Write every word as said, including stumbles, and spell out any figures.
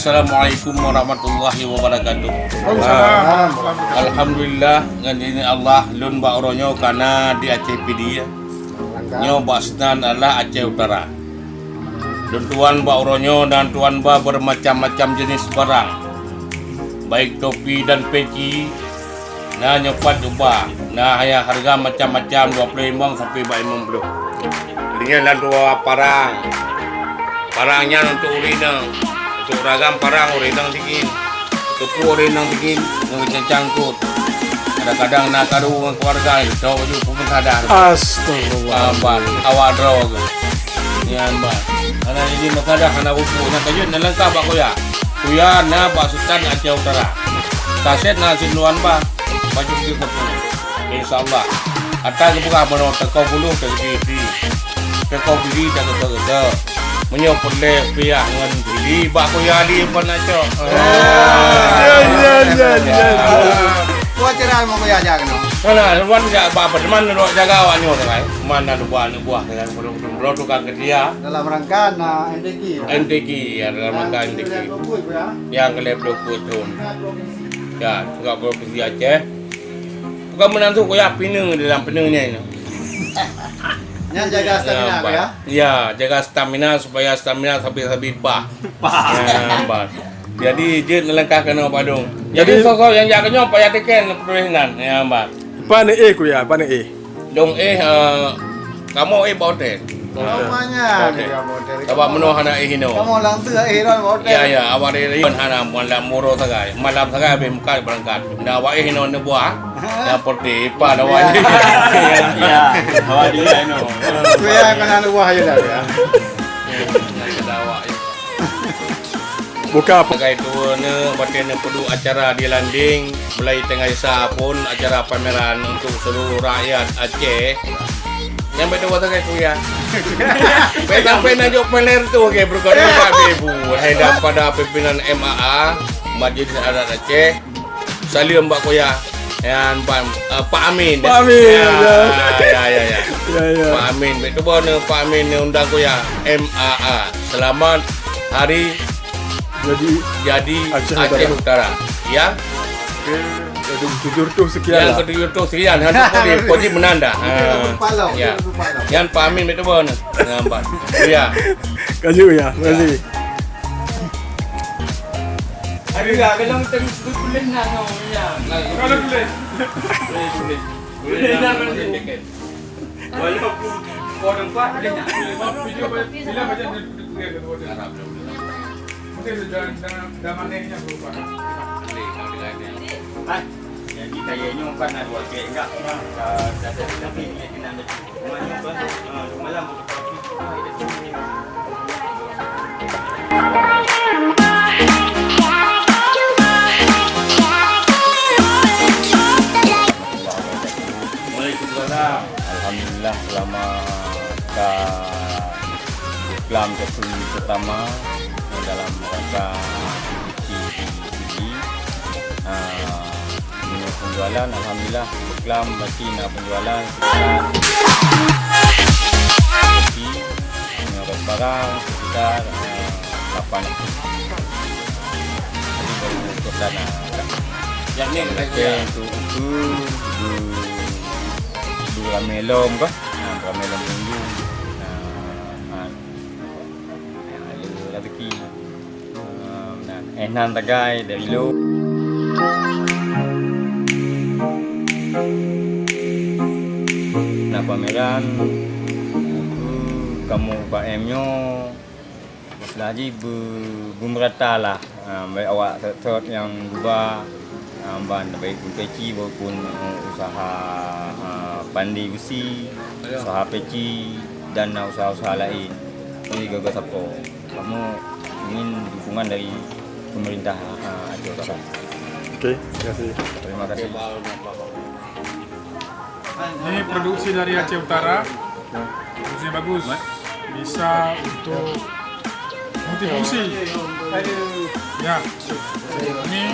Assalamualaikum warahmatullahi wabarakatuh. Waalaikumsalam. Alhamdulillah, ngon izin Allah, lôn bak uroe nyoe kana di Aceh Pidie. Nyoe bak sinan adalah Aceh Utara. Lôn tuan bak uroe nyoe na tuan ba bermacam-macam jenis barang, baik topi dan peci, na nyoe pat juba, na nyang hareuga macam-macam, dua ploh limong sampoe bak limong ploh. Lheueh nyan lôn tuan parang. Parang nyan untuk ureueng inong. Untuk ragam parang ureueng inong sikin. Teupeu ureueng inong sikin ngon cangkot. Kadang-kadang na karu ngon keluarga, jitôk baju pun sadar. Astagfirullah. Ah, bah, awak droe ke. Nyan, bah. Hana jadi masalah, hana pupuk. Nyan ka jeuet, nyan leungkap bak kuya. Kuya na bak Sutan Aceh Utara. Kaset na sinuan, bah. Baju putih kepu. Insya Allah. Ata geupeugah meunoe teuka bulu teuka isi. Teuka biri teuka teuka. Meunyoe peureulèe piah ngon biri bak kuya di pan acok. Ya, ya, ya, ya, ya. Buat cerai mau kuya aja kena. Mana wan jak bak apa? Mana nak jaga awak nyoe dengan? Mana dua aneuk buah dengan bro tukang kerja. Dalam rangka na M T Q. M T Q, ya, dalam rangka M T Q. Yang ke lima puluh tahun. Ya, juga provinsi Aceh. Bukan meunan tu, kuya pineung dalam pineung nyan. Nyan jaga stamina, ya, kuya? Ya, jaga stamina supaya stamina sabe-sabe bah. Bah. Ya, bah. Jadi, jeuet neulangkah keunoe padum. Jadi, jadi, soe-soe nyang jak keunyoe payah teken peutuleh nan. Ya, bah. Pane eh, kuya, pane eh. Dong eh, eh, Kamoe éh bak hotel. Oh, banyak. Bak hotel. Sabab meunoe hana éh inoe. Kamoe langsung éh inoe bak hotel. Ya, ya, awak dari Rayong hana malam muro sagai. Malam sagai habéh meukat beurangkat. Nda awak éh inoe neubuah. Ya, seperti ipa dah awak. Ya. Ya, awak dia inoe. Tu ya, kena neubuah aja dah, ya. Ya, ya, awak, ya. Buka apa? Sagai tuwoe neuh, watèe neupeuduek acara di Landing, mulai tengah isa pun acara pameran untuk seluruh rakyat Aceh. Nyang bèk tuwoe sagai kuya. Bèk sampai na jok pamer tu, oke, berkali kali bu. Hai daripada pimpinan M A A, Majelis Adat Aceh. Saleuem bak kuya. Nyan Pak, eh, Pak Amin. Pak Amin, ya, ya. Ya, ya, ya, ya. Ya, ya. Pak Amin, bèk tuwoe neuh Pak Amin neuh undang kuya. M A A. Selamat Hari jadi Aceh Utara. Yang? Yang ketujuh ratus sekian lah. Yang ketujuh ratus sekian. Yang ketujuh ratus sekian. Yang tu pun dia, pun dia menanda. Ha. Ya. Yang Pak Amin bèk tuwoe neuh. Nampak. Ya. Kasih, ya. Terima kasih. Ada lah, kalau kita tulis nak, no, ya. Kalau tulis. Boleh tulis. Boleh nak tulis. Walaupun orang kuat boleh nak. Bila baca dia tulis. Mungkin dah, dah, dah manehnya berubah. Boleh, kalau dia ada. Jadi kaya nyoe kan ada wajib enggak? Dah, dah, dah, dah, dah, dah, dah, dah, dah, Waalaikumsalam. Alhamdulillah, selama ka buklam satu pertama dalam rangka P P T V, ah, Meunyoe penjualan, alhamdulillah, buklam pasti na penjualan sekitar kopi, meunyoe barang sekitar, eh, lapan. Jadi, baru untuk dana. Yang ni, untuk uku, bu, bu ramé lom kah? Ha, ramé lom minggu. Ha, ha. Ha, ada rezeki. Ah, meunan. Eh, nan tagai dari lôn. Na pameran, buku kamoe U K M nyoe, istilah jih beu-, beumeurata lah. Ah, baik awak sot-sot nyang geuba, ah, ban baik pun peci maupun, eh, usaha, ah, pandi besi, usaha peci, dan, ah, usaha-usaha laén. Jadi, gaga sapo. Kamoe ingin dukungan dari pemerintah, ah, Aceh Utara. Oke, terima kasih. Terima kasih. Ini produksi dari Aceh Utara. Produksinya bagus. Bisa untuk kontribusi. Ya. Ini